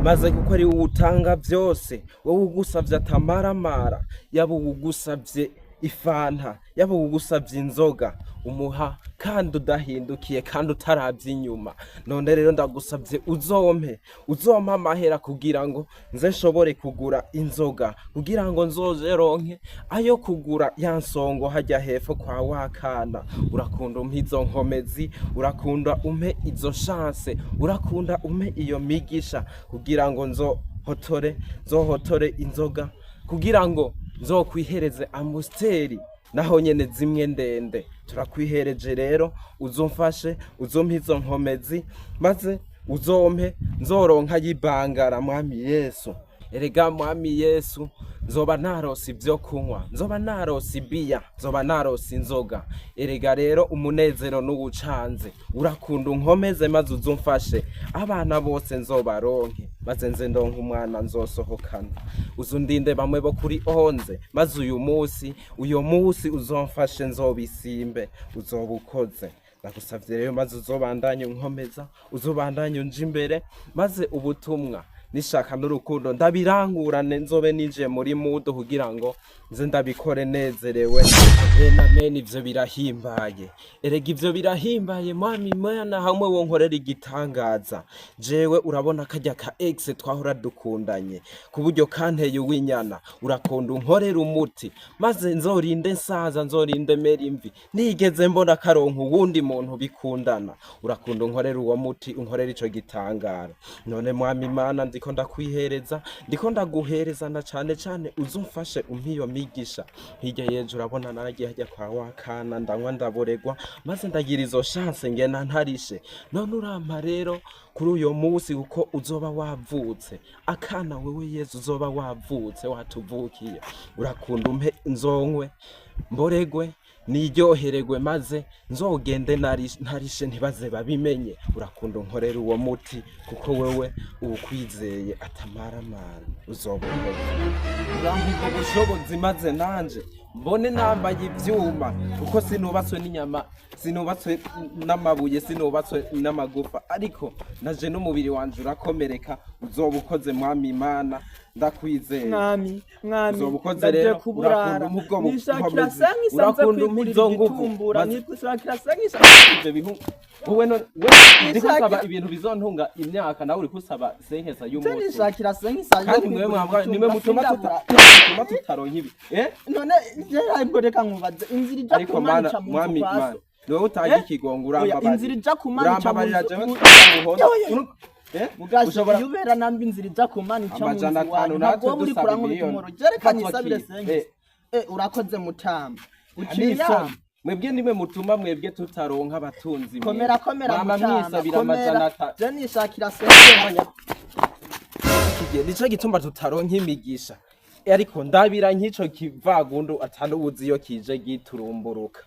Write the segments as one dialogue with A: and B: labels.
A: Maze kuko ari wowe utanga byose, wowe ugusavye atamaramara, yaba uwugusavye ifanta, yaba uwugusavye inzoga, umuha kandi udahindukiye kandi utaravye inyuma. None rero ndagusavye uzompe amahera kugira ngo nze nshobore kugura inzoga, kugira ngo nzoze ronke ayo kugura ya nsongo hajya hepfo kwa wakana. Urakunda umpe izo nkomezi, urakunda umpe izo chance, urakunda umpe iyo migisha kugira ngo nzohotore inzoga, kugira ngo nzokwihereze Amstel, naho nyene zimwe ndende. Turakwihereje rero, uzomfashe, uzompe izo nkomezi, maze uzompe nzoronka yibangara. Mwami Yesu, erega Mwami Yesu, nzoba narose ibyo kunywa, nzoba narose ibiya, nzoba narose inzoga. Erega rero umunezero n'uwucanze. Urakunda unkomeze, maze uzumfashe abana bose nzobaronke, maze nze ndonke umwana nzosohokana. Uzundinde bamwe bo kuri 11, maze uyu munsi uzomfashe nzobisimbe. Uzoba ukoze. Ndagusavye rero, maze uzobandanye unkomeza, uzobandanye unja imbere, maze ubutumwa nishaka n'urukundo ndabirangurane, nzobe ninjiye muri mood kugira ngo nze ndabikore nezerewe. Amen, amen. Ivyo birahimbaye, erega ivyo birahimbaye. Mwami Mana, hamwe wonkorera igitangaza, jewe urabona karya ka ex twahora dukundanye ku buryo kanteye uw'inyana. Urakunda unkorera umuti, maze nzorinde nsaza, nzorinde mera imvi, nigeze mbona karonka uwundi muntu bikundana. Urakunda unkorera uwo muti, unkorera ico gitangaro. None Mwami Mana, ndiko ndakwihereza, ndiko ndaguhereza, na cane cane uzumfashe umpe iyo migisha. Hirya yejo urabona naragiye hajya kwa wakana, ndanywa ndaboregwa, maze ndagira izo chance ngena ntarishe. None urampa rero kuri uyo munsi, kuko uzoba wavutse akana, wewe Yezu uzoba wavutse watuvukiye, urakunda umpe nzonkwe, mboregwe, niryohererwe, maze nzogende ntarishe, ntibaze babimenye. Urakunda unkorera uwo muti, kuko wewe uwukwizeye atamaramara. Uzoba ukoze. Urampa ubwo bushobozi, maze nanje mbone nambaye ivyuma, kuko sinubatswe n'inyama, sinubatswe n'amabuye, sinubatswe n'amagufa, ariko naje n'umubiri wanje urakomereka. Uzoba ukoze. Mwami Imana, ndakwizeye.
B: Mwami, mwami,
A: Uzoba ukoze.
B: Ndaje
A: Rero
B: kuburara.
A: urakunda umpe ubwo
B: Nishakira
A: bukomezi,
B: sangi sanze
A: urakunda umpe
B: kwigurira
A: izo nguvu
B: igitumbura.
A: Maze
B: Nishakira sangi.
A: Ivyo bihu wowe none wewe ndiko nsaba ibintu bizontunga imyaka, nawe uriko usaba senkesa y'umunsi.
B: Nishakira sangi sanze.
A: Kandi mwe mwambwa nimwe mutuma tutaronka ibi, eh.
B: None je ariko reka nkubaze, inzira ija
A: Ariko
B: ku Mana
A: Mana,
B: ica mu nzu
A: Mwami
B: kwa
A: Mana,
B: so?
A: niwe utanga
B: Eh?
A: ikigongo.
B: Oya,
A: Urambabarira.
B: inzira ija ku Mana ica mu
A: Urambabarira,
B: nzu.
A: jewe
B: Yoyo.
A: eh.
B: Mugashi
A: Ushobora
B: iyo ubera nambi inzira ija ku Mana ica mu nzu
A: Amajana
B: iwanyu,
A: atanu,
B: ntabwo
A: natwe
B: wowe uri
A: dusaba
B: kurankubita
A: miliyoni.
B: umuhoro. Je reka
A: Fatwa
B: nisabire
A: ki?
B: sengi.
A: Eh.
B: Eh, urakoze mutama, uciye.
A: N'isoni, mwebwe nimwe mutuma mwebwe tutaronka abatunzi mwe.
B: Komera, komera.
A: Mwama
B: Mutama,
A: mwisabira
B: komera.
A: amajana 5.
B: Je nishakira sengi.
A: Kigihe nico gituma tutaronka imigisha. Ariko ndabira nk'ico kivagundu atanubuzi iyo kije giturumburuka,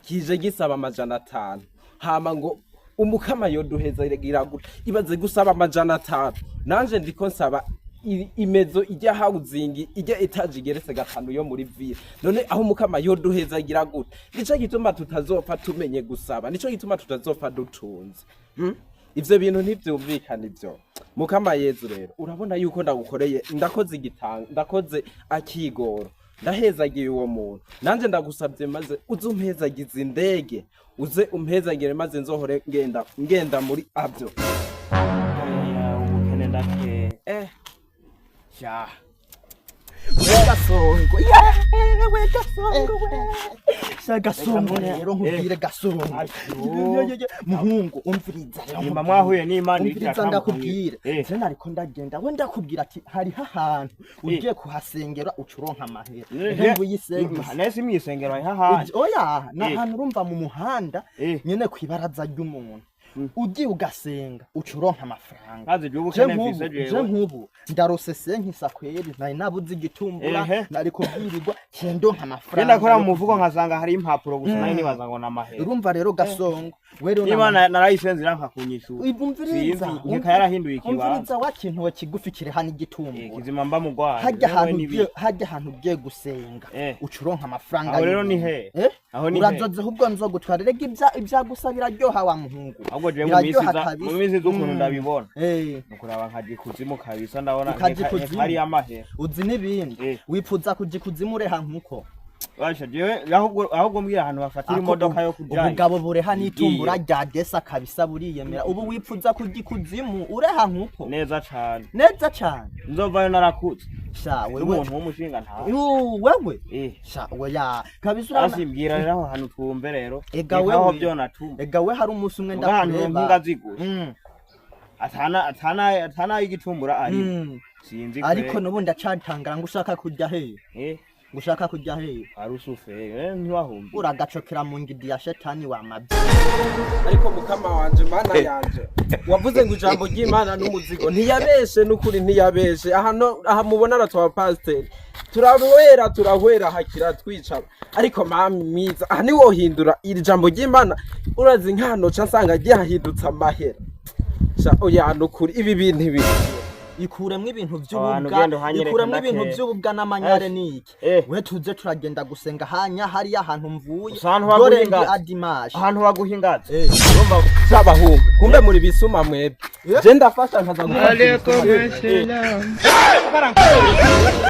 A: kije gisaba 500, hama ngo umukama yoduheza gute? Ibaze gusaba 500, nanje ndiko nsaba imezo ijya housing, ijya étage igeretse gatanu yo muri ville. None aho umukama yoduheza gute? Nico gituma tutazopfa tumenye gusaba, nico gituma tutazopfa dutunze, Ivyo bintu ntivyumvikana ivyo. Mukama Yezu rero, urabona yuko ndagukoreye, ndakoze igitanga, ndakoze akigoro, ndahezagiye uwo muntu. Nanje ndagusabye, maze uze umpezagize indege, uze umpezagire, maze nzohore ngenda ngenda muri avyo.
C: Ubukene ndake.
A: Eh.
C: Sha.
B: We Gasongo, yewe Gasongo, we sha Gasongo, rero nkubwire Gasongo.
C: Ayo.
B: Muhungu, umviriza rero.
C: Nyuma mwahuye n'Imana.
B: Umviriza ndakubwire.
C: Eh.
B: Je nariko ndagenda, we ndakubwira ati hariho ahantu ugiye kuhasengera ucuronka amahera.
C: Eh,
B: Ntubu
C: Nese mwisengero hariho ahandi.
B: Oya, ni
C: Eh.
B: ahantu urumva mu muhanda
C: Eh.
B: nyene kwibaraza ry'umuntu, ugiye ugasenga uca uronka amafaranga.
C: Nkazi
B: Je
C: ubukene
B: nk'ubu
C: mfise
B: je
C: jewe.
B: nk'ubu ndarose senkisa kweri, nari nabuze igitumbura,
C: Ehe.
B: nariko bwirirwa cendonka amafaranga.
C: Genda kora mu mufuko nkasanga hari impapuro gusa, nayo nibaza ngo namahera.
B: Urumva rero Gasongo, we rero
C: Imana narayisenze iranka kunyishura.
B: Umviriza.
C: Sinzi, nkeka yarahinduye ikibanza.
B: Umviriza, wa kintu we kigufi kiri hano igitumbura.
C: Kizima mba mugwayi.
B: Hajya
C: Wewe
B: ahantu
C: nibi-
B: ugiye, hajya ahantu ugiye gusenga
C: Eh.
B: uca uronka amafaranga
C: Aho rero ni
B: y'ubuntu.
C: he?
B: Eh?
C: Aho ni he?
B: Urazoze ahubwo nzogutwara. Rega ibya gusa biraryoha wa muhungu.
C: Ahubwo Ahubwo jewe mu minsi
B: Biraryoha
C: iza,
B: kabisa.
C: mu minsi iza ukuntu ndabibona,
B: Eh,
C: nukuraba nkaja ikuzimu kabisa, ndabona
B: Ukaja ikuzimu?
C: hari amahera.
B: Uzi n'ibindi?
C: Eh.
B: Wipfuza kuja ikuzimu ureha nkuko?
C: Basha, jewe ahubwo mbwira ahantu bafatira imodoka yo kujayo.
B: Ubugabo bureha n'itumbura
C: Igiye.
B: rya desa kabisa, buriyemera. Ubu wipfuza kuja ikuzimu ureha nkuko?
C: Neza cane.
B: Neza cane.
C: Nzovayo narakutse.
B: Sha wewe.
C: N'umuntu w'umushinga ntawe.
B: Yu, wewe.
C: Eh.
B: Sha oya kabisa, urabona.
C: Asimbwira rero aho hantu twumve rero.
B: Ega
C: Nikaho
B: wewe.
C: vyo natuma.
B: Ega we, hari umunsi umwe
C: Muga ahantu
B: ndakureba.
C: mpinga zigusa. Atana igitumbura ari. Sinzi
B: Ariko
C: kwe.
B: nubu ndacatangara ngo ushaka kujya hehe?
C: Eh,
B: Ngo ushaka kujya hehe?
C: Arusuferi, ntiwahumbi.
B: Uragacokera mu ngidi ya shetani wa mabyi.
A: Ariko mukama wanje, Mana yanje, wavuze ngo ijambo ry'Imana n'umuzigo, ntiyabeshe n'ukuri, ntiyabeshe. Aha no aha mubona aratwa pasiteri, turahwera, turahwera, hakira twicara. Ariko mami mwiza, aha niwohindura iri jambo ry'Imana, urazi nkano ca nsanga ryahindutse amahera. Sha oya, nukuri ibi bintu ibi
B: Ikuremwo ibintu
C: Abantu
B: vy'ububwa.
C: genda uhanyereka.
B: Ikuremwo ibintu
C: Ndakeye.
B: vy'ububwa n'amanyare niki.
C: Eh.
B: We, tuze turagenda gusenga hanya hariya ahantu mvuye.
C: Gusa ahantu
B: Dore
C: baguha
B: ndi
C: ingazi.
B: adimashi.
C: Ahantu baguha ingazi.
B: Eh.
C: Urumva.
A: C'abahungu, kumbe muri bisuma mwebwe, je ndafasha nkaza gufasha ibisuma.